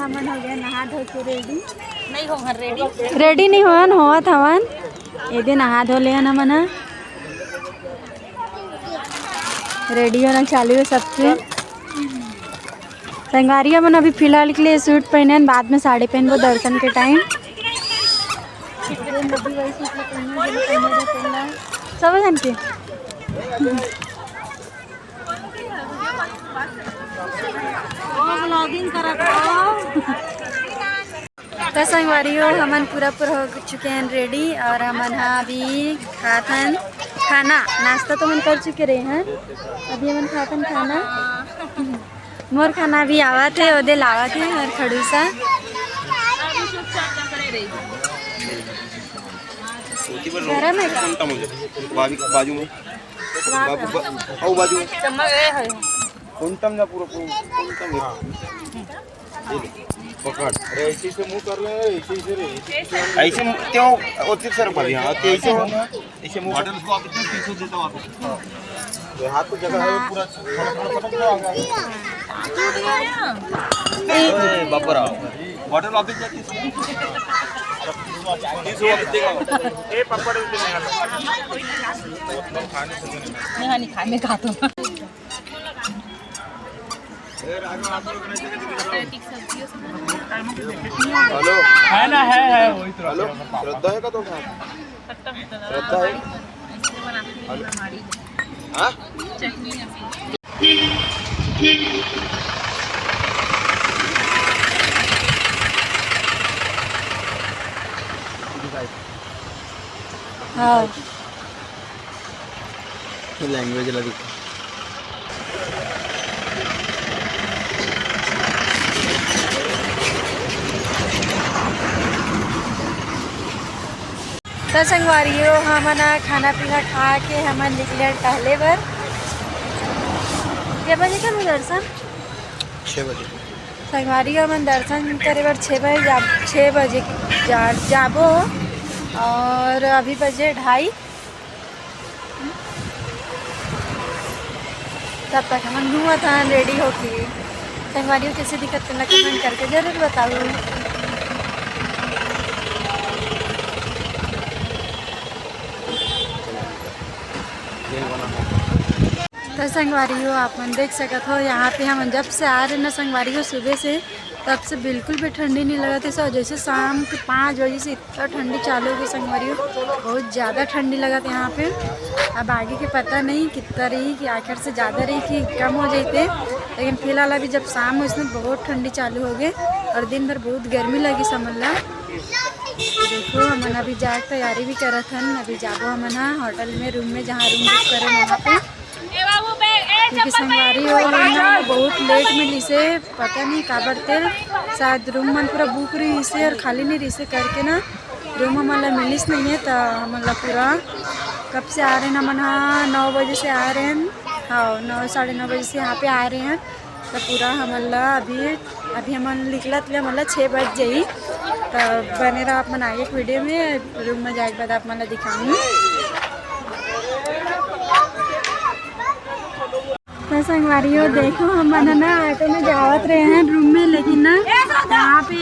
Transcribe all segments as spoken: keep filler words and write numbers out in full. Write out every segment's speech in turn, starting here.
हमन हो गए नहा धो के रेडी। नहीं हो हन रेडी। रेडी नहीं होन, होवत हवन। ये दे नहा धो ले हन हमन ह। रेडी होना चालू है सबके। संगवारी मन अभी फिलहाल के लिए सूट पहने हन, बाद में साड़ी पहनबो दर्शन के टाइम। सब झन के। ओ, vlogging करत हो। तो संगवारी हो, हमन पूरा पूरा हो चुके हैं रेडी और हमन हा अभी खात हन खाना। नाश्ता तो हमन कर चुके रहे हैं, अभी हमन खात हन खाना। मोर खाना अभी आवत है, ओदे लावत है हर खड़ूसा। गरम है का? बाजू, बाजू में। बाबू, बा-, आओ बाजू में। चम्मच ए है। कोंटम जा पूरा, पूरा कोंटम जा। ये ले, पकड़। अरे, ऐसे से मुंह कर ले, ऐसे से रे, ऐसे से। ऐसे मुंह, क्यों? वो चिप्स सर पर, हाँ, तो ऐसे हो। ऐसे मुंह। बॉटल को आप इतना पीछे देता हूँ आप। ये हाथ तो जगह है, पूरा थोड़ा, थोड़ा पकड़ के आ गया। ए, बाप रे। बॉटल वापस जाती है। ए, पापड़ भी नहीं आला। नहीं, हाँ, नहीं खाए, मैं खाता हूँ। हेलो। है ना, है, है, वही तो। हेलो, श्रद्धा है का तो? श्रद्धा है। हेलो। हाँ? हाँ। लैंग्वेज ला दिखा। तो संगवारी हो, हमन ह खाना पीना खा के हमन निकले टहले बर। के बजे के दर्शन? छः बजे। संगवारी हो, हमन दर्शन करे बर छः बजे जा, छः बजे जा, जाबो और अभी बजे ढाई। तब तक हमन घूमत हन रेडी होके। संगवारी हो, कैसे दिखत तेला कमेंट करके जरूर बताओ। तो संगवारी हो, आप मन देख सकत हो, यहाँ पे हमन जब से आ रहे ना संगवारी हो, सुबह से, तब से बिल्कुल भी ठंडी नहीं लगत है। जैसे शाम के पाँच बजे से तो ठंडी चालू हो गई संगवारी हो, बहुत ज़्यादा ठंडी लगत यहाँ पे। अब आगे के पता नहीं कितना रही, कि आखिर से ज़्यादा रही कि कम हो जाते, लेकिन फिलहाल अभी जब शाम हो इसमें बहुत ठंडी चालू हो गए और दिन भर बहुत गर्मी लगी समझ ला। देखो हमन अभी जाए के तैयारी भी करत हन, अभी जाबो हमन हा होटल में, रूम में, जहाँ रूम बुक करे वहाँ पे। क्योंकि संगवारी हो, रूम ना बहुत लेट मिलिस हे, पता नहीं काबर ते, शायद रूम मन पूरा बुक रहिस हे और खाली नहीं रहिस हे करके ना, रूम हमन ला मिलिस नहीं हे। तो हमन ला पूरा कब से आ रहे हैं, हमन हा नौ बजे से आ रहे हैं, हाँ, नौ, साढ़े नौ बजे से यहाँ पे आ रहे हैं। तो पूरा हमन ला अभी, अभी हमन निकलत ले हमन ला छः बज जाही। तो बने रहो आप मन आगे एक वीडियो में, रूम में जाए के बाद आप मन ला दिखाऊंगी। तो संगवारी हो, देखो, हमन ना ऑटो में जावत रहे हैं रूम में, लेकिन ना यहाँ पे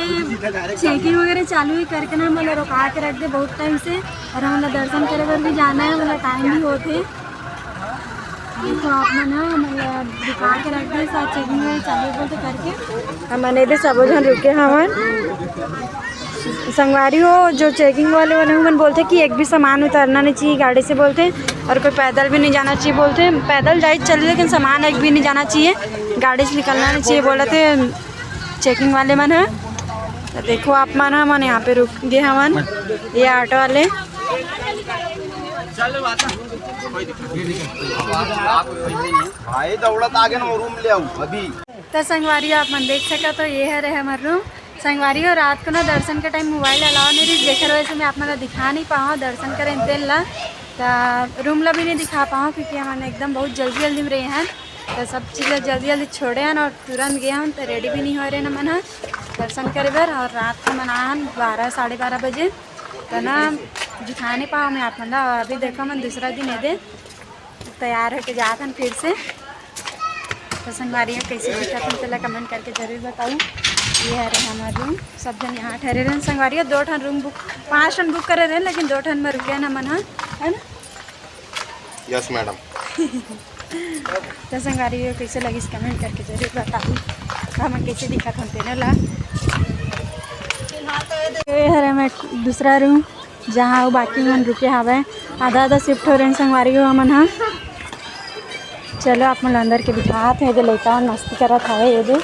चेकिंग वगैरह चालू ही करके ना हमन ला रोका के रख दे बहुत टाइम से, और हमन ला दर्शन करे बर भी जाना है, हमन ला टाइम भी होत हे। देखो आप मन ह, हमन ला रुका के रख दे, शायद चेकिंग वगैरह चालू बोलते करके। हमन एदे सबो झन रुके हवन। संगवारी हो, जो चेकिंग वाले वाले मन बोलते कि एक भी सामान उतारना नहीं चाहिए गाड़ी से बोलते, और कोई पैदल भी नहीं जाना चाहिए बोलते। पैदल जाए चले, लेकिन सामान एक भी नहीं जाना चाहिए, गाड़ी से निकलना नहीं चाहिए बोलते चेकिंग वाले मन ह। तो देखो आप मन ह, हमन यहाँ पे रुक गए हवन, ये ऑटो वाले। भाई दौड़त आगे ना, रूम ले आऊ अभी। तो संगवारी हो, आप मन देख सकत हो, ये हरे हमर रूम। संगवारी हो, रात को ना दर्शन के टाइम मोबाइल अलाउ नहीं रही, जेकर वजह से मैं आप मन ला दिखा नहीं पाऊँ दर्शन करें तेन ला। तो रूम ला भी नहीं दिखा पाऊँ, क्योंकि हमन एकदम बहुत जल्दी जल्दी में रहे हैं। तो सब चीज़ ला जल्दी जल्दी छोड़े हन और तुरंत गए हन, तो रेडी भी नहीं हो रहे ना मन ह दर्शन करे बर। और रात को मन आए हन बारह, साढ़े बारह बजे, तो ना दिखा नहीं पाओ मैं आप मन ला। और अभी देखो, मन दूसरा दिन एदे तैयार होके जात हन फिर से। तो संगवारी हो, कैसे दिखत हन, तेला कमेंट करके जरूर बताऊ। ये हरे हमर रूम, सब जन यहाँ ठहरे रहेन संगवारी हो। दो ठन रूम बुक, पाँच ठन बुक करे रहेन, लेकिन दो ठन में रुके हन हमन ह, है ना? Yes madam. तो संगवारी हो, कैसे लगिस कमेंट करके जरूर बताहू, हमन कैसे दिखत हन तेनो ला। ये हरे हमर दूसरा रूम, जहाँ वो बाकी मन रुके हवे, आधा आधा शिफ्ट हो रहे संगवारी हो हमन ह। चलो आप मन अंदर के बिठात हे, ये दे लइका मन मस्ती करत हवे, ये दे,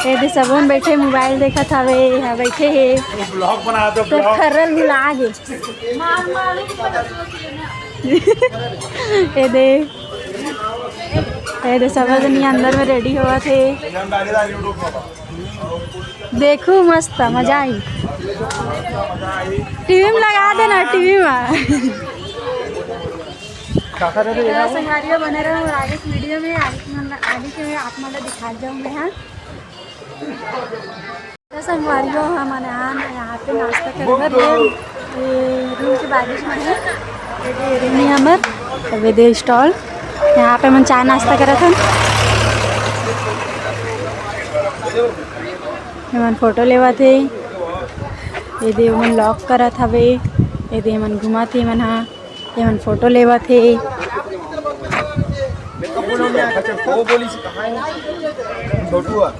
ये दे सबोन बैठे मोबाइल देखत हवे, यहाँ बैठे हे। ब्लॉग बना दो तो खर्रल भुला गे। ये दे, ये दे सब जनी अंदर में रेडी होवत हे। देखू मस्त मजा आई। टीवी में लगा देना, टीवी में। तो संगवारी हो बने रहो और आगे के वीडियो में, आगे के मन, आगे के आप मन ला दिखा जाऊँ मैं, हाँ। तो संगवारी हो हमन यहाँ, यहाँ पे नाश्ता करे बर ये, ये रूम के बाजू में है, ये रूम है हमर, तबे दे स्टॉल, यहाँ पे मन चाय नाश्ता करत हन। हमन फोटो लेवत हे, ये दे ओमन लॉक करत हवे, ये दे हमन घूमत हे मन हा। ये मन फोटो लेवत हे। वो बोली से कहाँ है? छोटू आ। तो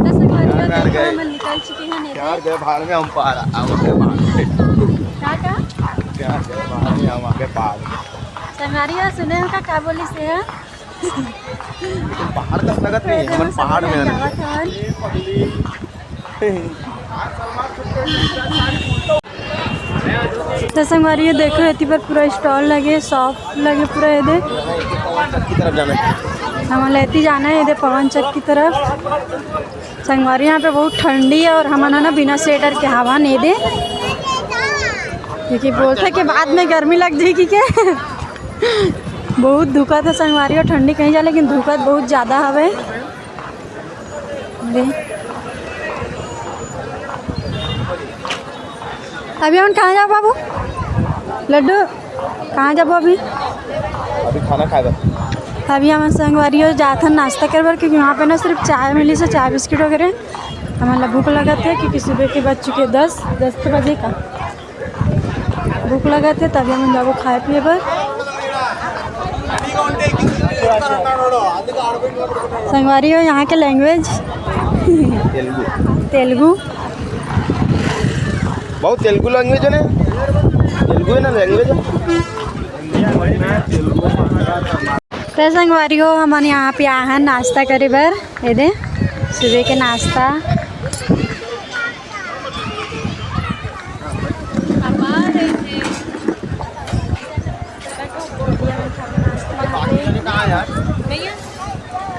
संगवारी हो, देखो, हमन निकल चुके हैं नेता। यार गए भाड़ में, हम पार आ, हम गए भाड़ में। का का? यार गए भाड़ में, हम आगे पार। संगवारी हो, सुने हो का, का बोली से है? पहाड़ कस लगत नहीं है, हमन पहाड़ में हन। तो संगवारी हो, देखो, एती पर पूरा स्टॉल लगे, शॉप लगे पूरा, ये दे। की तरफ जाना है? हमन ला एती जाना है, ये दे, पवन चक्की की तरफ। संगवारी, यहाँ पे बहुत ठंडी है और हमन ह ना बिना स्वेटर के हवा नहीं दे, क्योंकि बोलथे कि बाद में गर्मी लग जाएगी क्या। बहुत धुकत है संगवारी हो, ठंडी कहीं जा, लेकिन धुकत बहुत ज़्यादा हवे। दे। अभी हमन कहाँ जाबो बाबू? लड्डू, कहाँ जाबो अभी? अभी खाना खाए बर। अभी हमन संगवारी हो जाथन नाश्ता करे बर, क्योंकि वहाँ पे ना सिर्फ चाय मिली से, चाय बिस्किट वगैरह। हमन ला भूख लगत है, क्योंकि सुबह के बज चुके दस, दस तो बजे का भूख लगत है, तभी हमन जाबो खाए पिए बर। संगवारी हो, यहाँ के लैंग्वेज तेलुगु। तेलुगु। बहुत तेलुगु लैंग्वेज है ना, तेलुगु है ना लैंग्वेज। तो संगवारी हो, हमन यहाँ पे आए हैं नाश्ता करे बर। ये दे, सुबह के नाश्ता।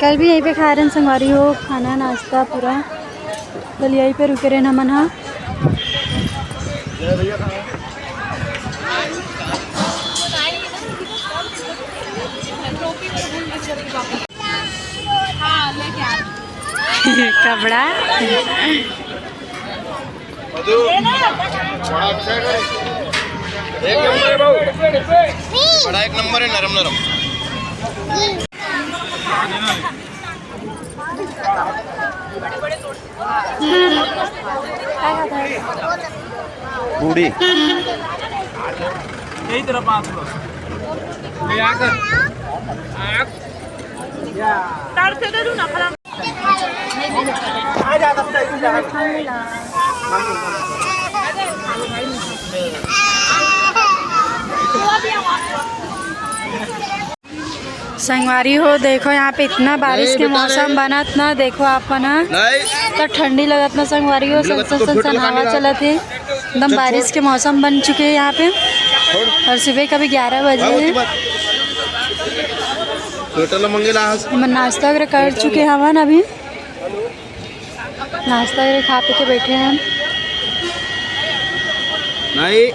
कल भी यहीं पे खाए रहेन संगवारी हो, खाना नाश्ता पूरा। कल यहीं पे रुके रहेन हमन हा। कपड़ा। बड़ा अच्छा है। एक नंबर है बाबू। बड़ा एक नंबर है, नरम नरम। पूड़ी। यही तरफ आंख लो। ले आकर। आंख। संगवारी हो, देखो यहाँ पे इतना बारिश के मौसम बनत ना, देखो आप ना, तो ठंडी लगत ना संगवारी हो, सन सन सन सन हवा चलत है, एकदम बारिश के मौसम बन चुके हैं यहाँ पे। और सुबह का भी ग्यारह बजे है। हमन नाश्ता वगैरह कर चुके हवन अभी। नाश्ता वगैरह खा पी के बैठे हैं। नहीं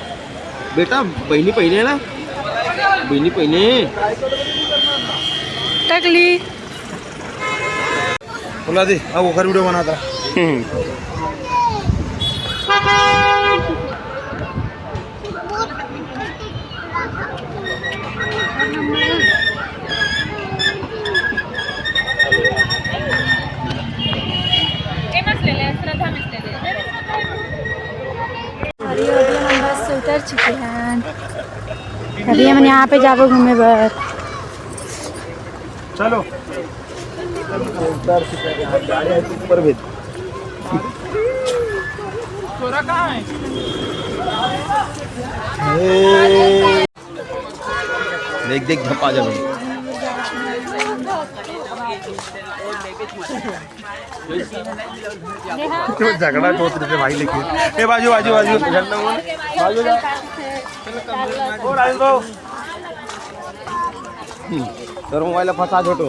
बेटा, बहनी पहले ना, बहनी पहले। टकली। बोला दे, अब ओकर वीडियो बनाता। चुके हैं। अभी हमन यहाँ पे जाबो घूमे बर। चलो। ऊपर भेज। देख, देख, झपा जा भाई। तो झगड़ा बहुत रहे भाई, लेकिन ए बाजू, बाजू, बाजू, बाजू जा। ओ राजेश भाऊ। हम्म, तोर मोबाइल फंसा छोटू।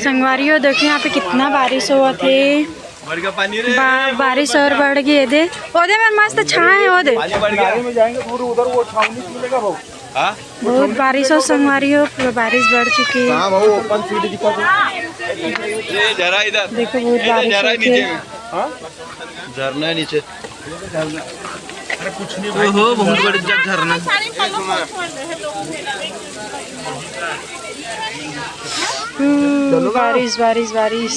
संगवारी हो, देखो यहाँ पे कितना बारिश होवत हे। बा-, बारिश और बढ़ गई हे दे। ओदे में मस्त छाए हे ओदे। पानी बढ़ गया। गाड़ी में जाएंगे थोड़ी उधर, वो छावनी से मिलेगा भाऊ। हाँ? बहुत बारिश हो संगवारी हो, पूरा बारिश बढ़ चुकी है। हाँ भाऊ, ओपन सीट दिखा दो। ये जरा इधर। देखो, बहुत ये तो बारिश जरा ही होती नीचे है। में। हाँ? झरना है नीचे। ओहो, बहुत बड़ी झरना। हम्म, बारिश, बारिश, बारिश।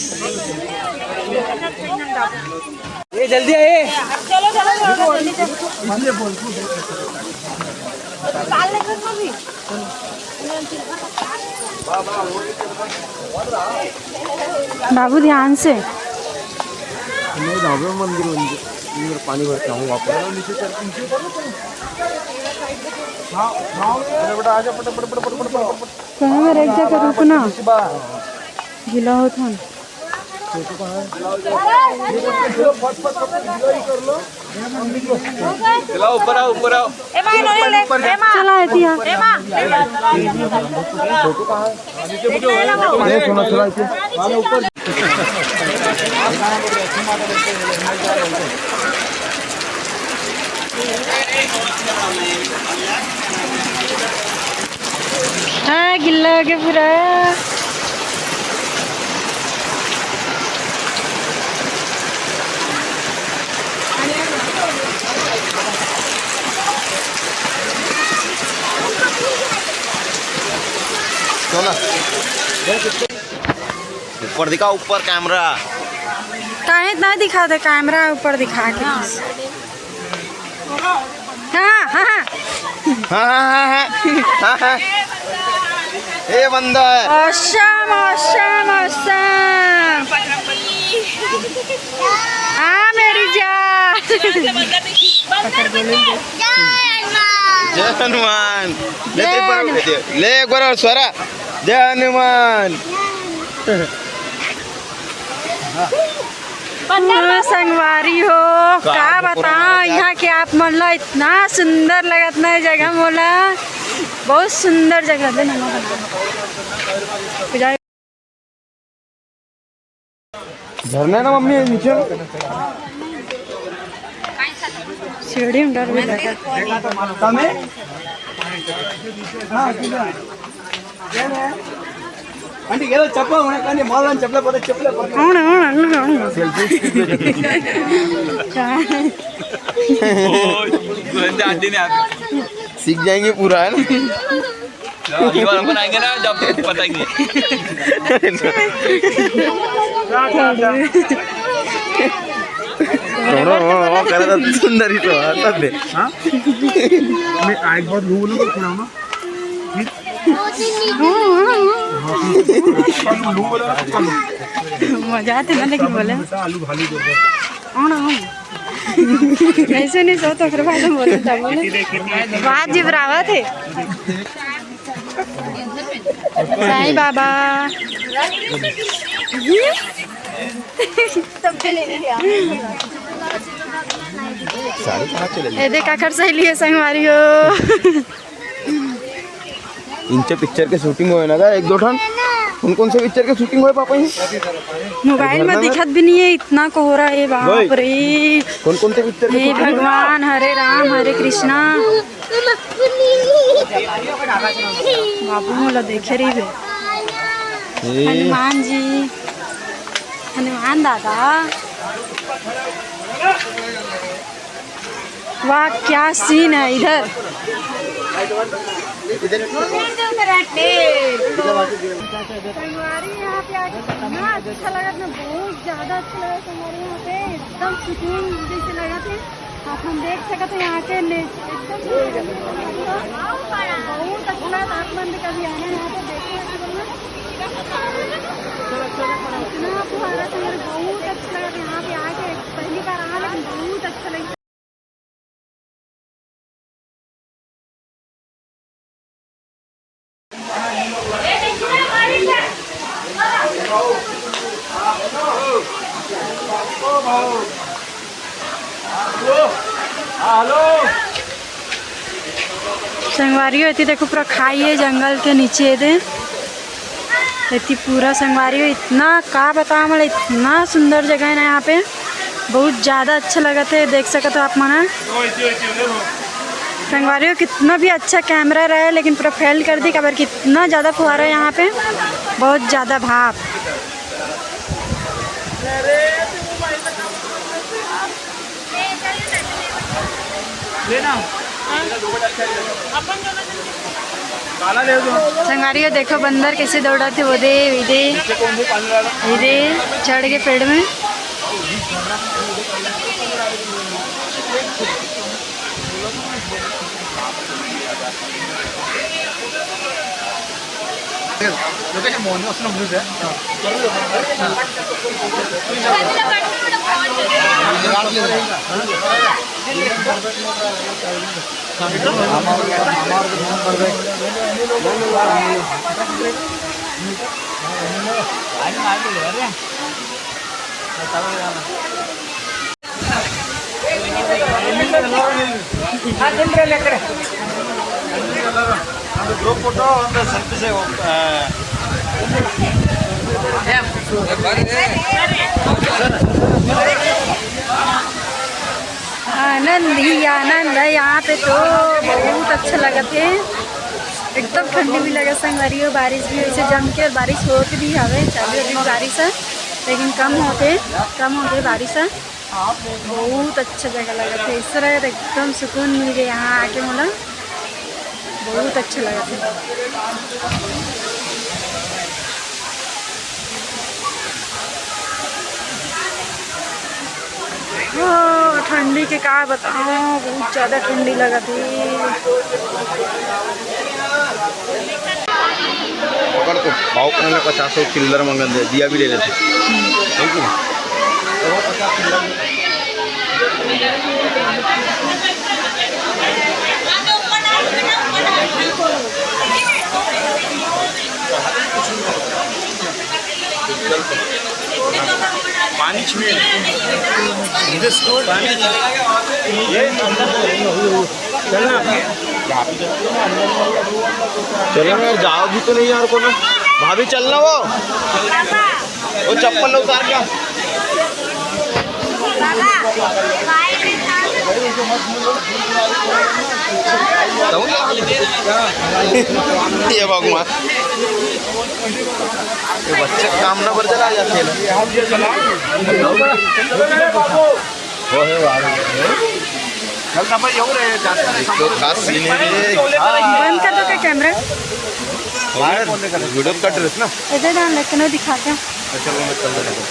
ए, जल्दी आ, ए। बाबू, ध्यान से। नहीं, जाओ मंदिर, मंदिर। पानी भर के आऊँ वापस। हाँ, हाँ। अरे बेटा, आजा, फटाफट, फटाफट, फटाफट, फटाफट। कहाँ मेरे एक जगह रुकना। नीचे बा। गीला होत हन। चला, ऊपर आओ, ऊपर आओ। चला, एतिया। ए, सुनो, सुनो, इसे। हाँ, गिल्ला हो गया पूरा। ऊपर दिखा, ऊपर कैमरा। काहे इतना दिखा दे कैमरा ऊपर दिखा के? हाँ, हाँ, हाँ। हाँ, हाँ, हाँ, हाँ। हाँ, हाँ। ए बंदा है। Awesome, awesome, awesome। हाँ, मेरी जान। जय हनुमान। ले, जय हनुमान। ले, एक बार और स्वरा। जय हनुमान। हाँ, संगवारी हो, का का बताओ, यहाँ के आप मन ला इतना सुंदर लगत ना ये जगह मोला, बहुत सुंदर जगह दे ना। झरना है ना मम्मी, नीचे सीढ़ी में डर भी लगा। तमे? हाँ, ठीक है। आंटी, ये लो चप्पल होने का नहीं, मॉल में चप्पल पता, चप्पल पता। అవును, అవును, అవును, అవును। सीख जाएंगे पूरा, है ना? अगली बार अपन आएंगे ना, जब पता ही नहीं। थोड़ा वो, वो करा था सुंदर ही तो, तब दे। हाँ? मैं आज बहुत लू बोलूँ तो सुनाओ ना। मजा आते ना, लेकिन बोले। आलू भालू दे दो। हाँ ना, हाँ। ऐसे नहीं सो तो फिर बाद में बोले, तब बोले। वाह जी, बराबर थे। साईं बाबा। साड़ी कहाँ चले गई? ए देख, काकर सहेली है संगवारी हो। इनचे पिक्चर के शूटिंग होए ना गा, एक दो ठन। कौन कौन से पिक्चर के शूटिंग होए पापा ही? मोबाइल में दिखत भी नहीं है, इतना कोहरा है, बाप रे। कौन कौन से पिक्चर के हे भगवान, हरे राम, हरे कृष्णा। बाबू मोला देखे रही बे। ए। हनुमान जी, हनुमान दादा। वाह, क्या सीन है इधर। संगवारी, यहाँ पे आके कितना अच्छा लगा, ना, बहुत ज्यादा अच्छा लगा संगवारी। यहाँ पे एकदम सुकून जैसे लगा थे। आप मन देख सकत हो यहाँ के ने-, एकदम बहुत अच्छा लगा। आप मन भी कभी आना यहाँ पे, देखना। इतना फुहारा संगवारी, बहुत अच्छा लगा यहाँ पे आके। पहली बार आना, लेकिन बहुत अच्छा लगा। संगवारी हो, एती देखो, पूरा खाई हे जंगल के नीचे दे। एती पूरा संगवारी हो, इतना का बतावं मैं, इतना सुंदर जगह हे ना यहाँ पे, बहुत ज्यादा अच्छा लगत हे। देख सकत हो आप मन ह संगवारी हो, कितना भी अच्छा कैमरा रहे लेकिन पूरा फेल कर दी, काबर कि इतना ज्यादा फुहारा हे यहाँ पे, बहुत ज्यादा भाप। लेना। अपन दोनों जन के काला ले दो। संगवारी हो, देखो बंदर कैसे दौड़त हे, वो दे, ये दे, ये दे, चढ़ के पेड़ में। ಒಂದು ಗ್ರೂಪ್ ಫೋಟೋ ಒಂದು ಸೆಲ್ಫಿ. आनंद ही आनंद है यहाँ पे, तो बहुत अच्छा लगत हे। एकदम ठंडी भी लगत संगवारी हो, बारिश भी वैसे जम के, और बारिश होत भी हवे, चालू अभी बारिश है, लेकिन कम होते, कम होते बारिश है। बहुत अच्छा जगह लगत हे, इस तरह एकदम सुकून मिल गया यहाँ आके मोला। बहुत अच्छा लगत हे। हाँ, ठंडी के का बतावं, बहुत ज्यादा ठंडी लगत हे। पकड़ तो, भाव कहने पचास चिल्लर मंगन दे, दिया भी ले लेते। ठीक है। पानी छुए नहीं। पानी नहीं। ये अंदर तो नहीं, अभी वो चलना। चलो ना यार, जाओ भी तो नहीं यार, कोनो। भाभी, चलना वो। वो चप्पल उतार क्या? ये भगवान, ये बच्चे काम ना बरचला जाते ना। वो है, वो आ गए। चल ना भाई, ये हो रहे हैं, जाते हैं। एक तो खास सीन है ये। बंद कर दो क्या कैमरा? वीडियो कट रहे ना। इधर डाल लेते ना, दिखाते हैं। चलो, मैं चल रहा हूँ।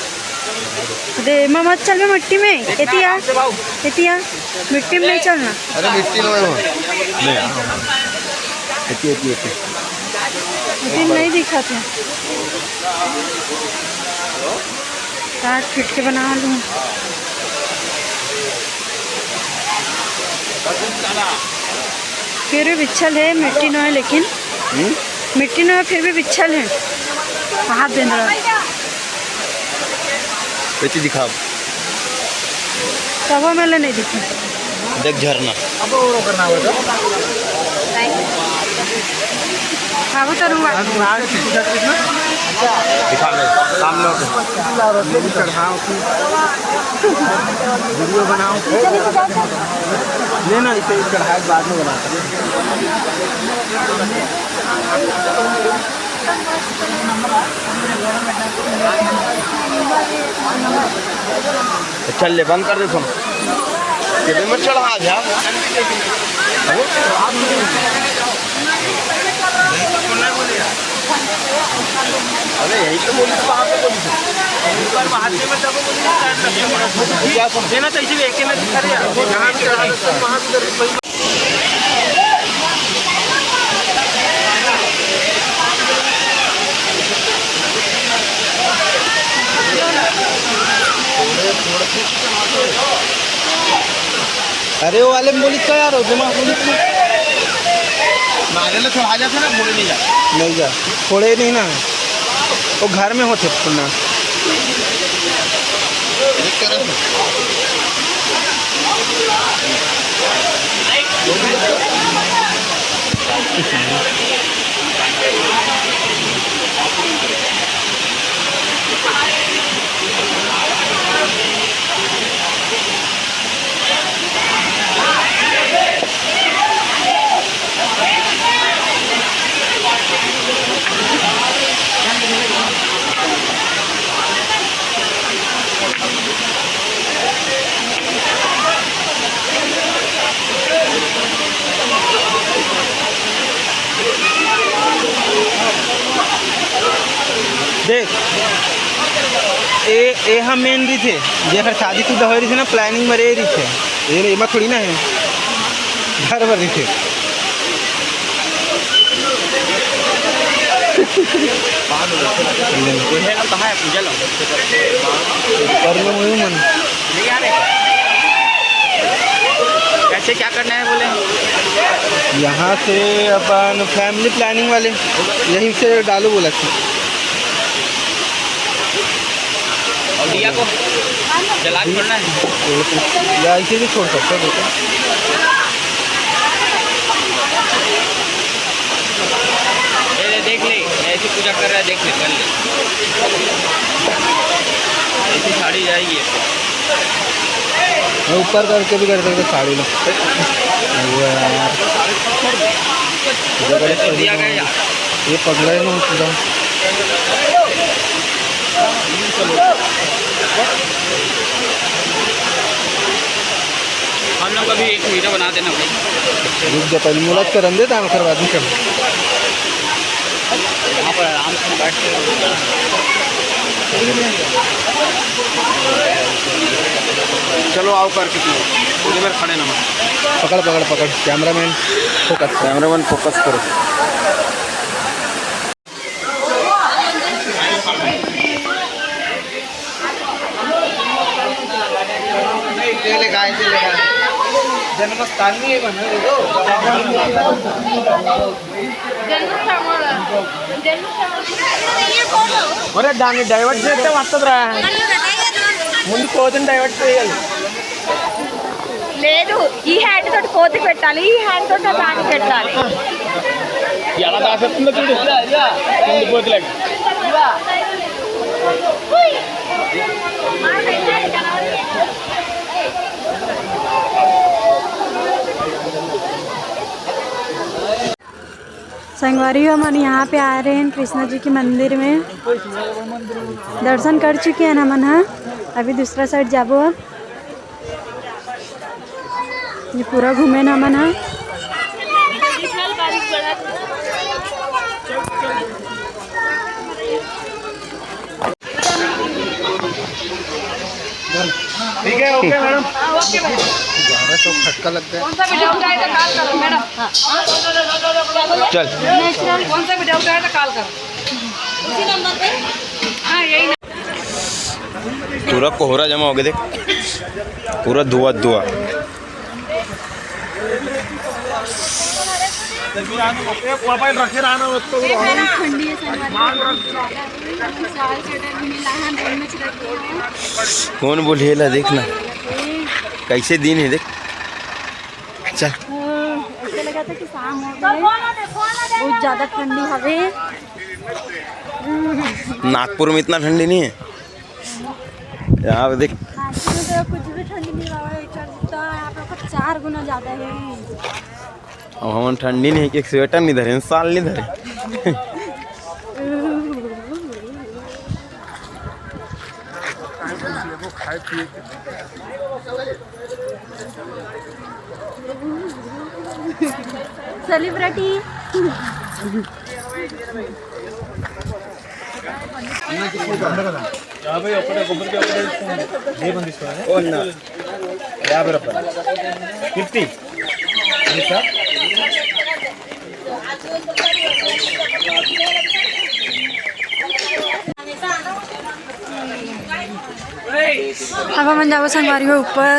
दे, मम्मा, चल बे मिट्टी में। एती आ, एती आ, मिट्टी में नहीं चलना। अरे, मिट्टी में हो। नहीं। एती, एती, एती। मिट्टी में नहीं दिखाते। काट पीट के बना लूँ। फिर भी बिच्छल है, मिट्टी नो है, लेकिन हम्म? मिट्टी नो है, फिर भी बिच्छल है। हाथ दे रहा। बेटी दिखा। तब हमें ले नहीं दिखा। देख झरना। अब वो करना होगा। खाबो तो रुआ। दिखा ले, सामने होके। चढ़ाओ, वीडियो बनाओ। लेना इसे, चढ़ाए बाद में बनाते हैं। चल ले, बंद कर दे फोन। ये भी मत चढ़ा जा। अरे, आप नहीं। पुलिस वहाँ पे बोली थी। एक बार वहाँ से मैं सबको बोली, देना चाहिए, एक ही ना दिखा रहे हैं। अरे वो वाले में बोली का यार, जमा बोली का। मारे ला छोड़ा जाता ना, फोड़े नहीं जा। नहीं जा, फोड़े नहीं ना, वो घर में होते पुन्ना। देख, ए, ए ह मेन रहिथे, जेकर शादी शुदा होए रहिथे ना, प्लानिंग में रे रहिथे। ये नहीं, एमा थोड़ी ना है, घर भर रहिथे। ऊपर में वही मन। कैसे क्या करना है बोले? यहाँ से अपन फैमिली प्लानिंग वाले यहीं से डालो बोला था। और दिया को जला के छोड़ना है। या इसे भी छोड़ सकते हो, देखो। ये ले, देख ले, ऐसी पूजा कर रहा है, देख ले, कर ले। ऐसी साड़ी जाएगी। मैं ऊपर करके भी कर सकते साड़ी में। वो है यार। ये पकड़ा है ना पूरा। हम लोग अभी एक वीडियो बना देना भाई। रुक जा, पहले मुलाकात करन दे, दाम करवा दी सब। यहाँ पर आराम से बैठ के। चलो आओ करके तू, उधर खड़े ना। पकड़, पकड़, पकड़, कैमरामैन फोकस, कैमरामैन फोकस करो। जन्मस्थान नहीं है, अरे दानी डाइवर्ट చేస్తే వస్తుందిరా, ముందు కోతిని డైవర్ట్ చేయాలి. లేదు, ఈ హ్యాండ్ తోటి కోతి పెట్టాలి, ఈ హ్యాండ్ తోటి దాన్ని పెట్టాలి. ఎలా దాసేస్తుందో చూడు, ముందు కోతిలాగా. संगवारी हो, हमन यहाँ पे आए रहे हैं कृष्णा जी के मंदिर में। दर्शन कर चुके हैं हमन ह, अभी दूसरा साइड जाबो। अब ये पूरा घूमे ना हमन ह। ठीक है, ओके मैडम। हाँ, ओके भाई। ग्यारह सौ खटका लगता है। कौन सा भी डाउट आए तो कॉल करो मैडम। चल। नेचुरल कौन सा भी डाउट आए तो कॉल करो। उसी नंबर पे। हाँ, यही नंबर। पूरा कोहरा जमा हो गया, देख, पूरा धुआं धुआं। ठंडी है, शनिवार को ठंडी ज़्यादा है, साल स्वेटर भी मिला है, बोल में छिड़क दिया है। कौन बोली ला, देख ना, कैसे दिन है, देख। चल। हाँ, ऐसे लगा था कि शाम हो गई, बहुत ज़्यादा ठंडी हवे। नागपुर में इतना ठंडी नहीं है। यहाँ पे देख। नागपुर में तो कुछ भी ठंडी नहीं रहा है, इतना यहाँ पे कुछ चार गुना ज़्यादा है। अब हमन ठंडी नहीं, एक स्वेटर नहीं धरे, साल नहीं धरे। सेलिब्रिटी। ఓ అన్న, యాభై రూపాయలు. ఫిఫ్టీ. अब हमन जाबो संगवारी हो ऊपर।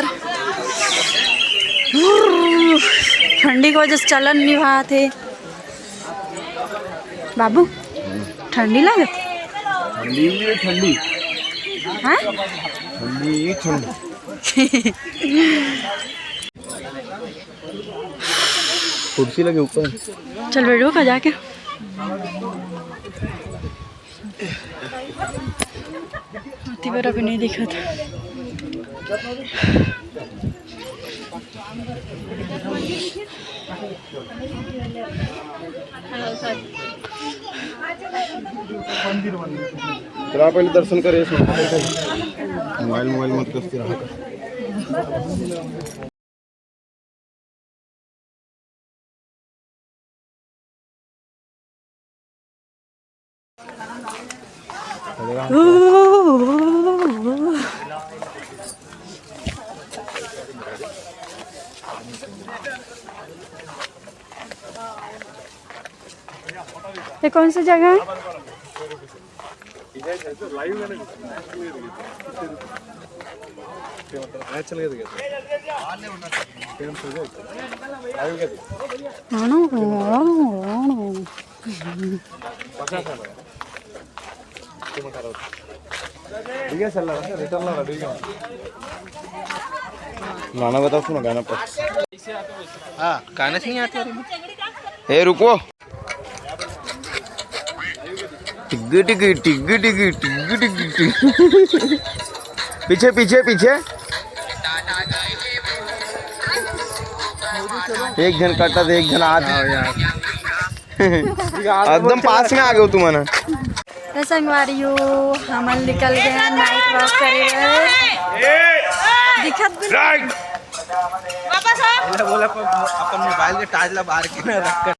ठंडी के वजह से चलन नहीं भात है। बाबू, ठंडी लागत? ठंडी, ठंडी। हाँ? ठंडी, ठंडी। कुर्सी लगे ऊपर। चल बैठो का जाके। ओती बर अभी नहीं दिखत। चला पहले दर्शन करे इसमें। मोबाइल, मोबाइल मत करते रहा कर। ये कौन सी जगह है? गाना बताओ, सुनो गाना पर। हाँ, गाना से नहीं आते। ए, रुको। टिग्गी टिग्गी, टिग्गी टिग्गी, टिग्गी टिग्गी, टिग्गी। पीछे, पीछे, पीछे। एक झन कटा थे, एक झन आ थे। एकदम पास में आ गए हो तुम, है ना? तो संगवारी हो, हमन निकल गए हैं नाइट वॉक करे बर। दिखत भी नहीं। वापस आओ। बोला, बोला, अपन, अपन मोबाइल के टार्च ला बाहर के ना रख कर।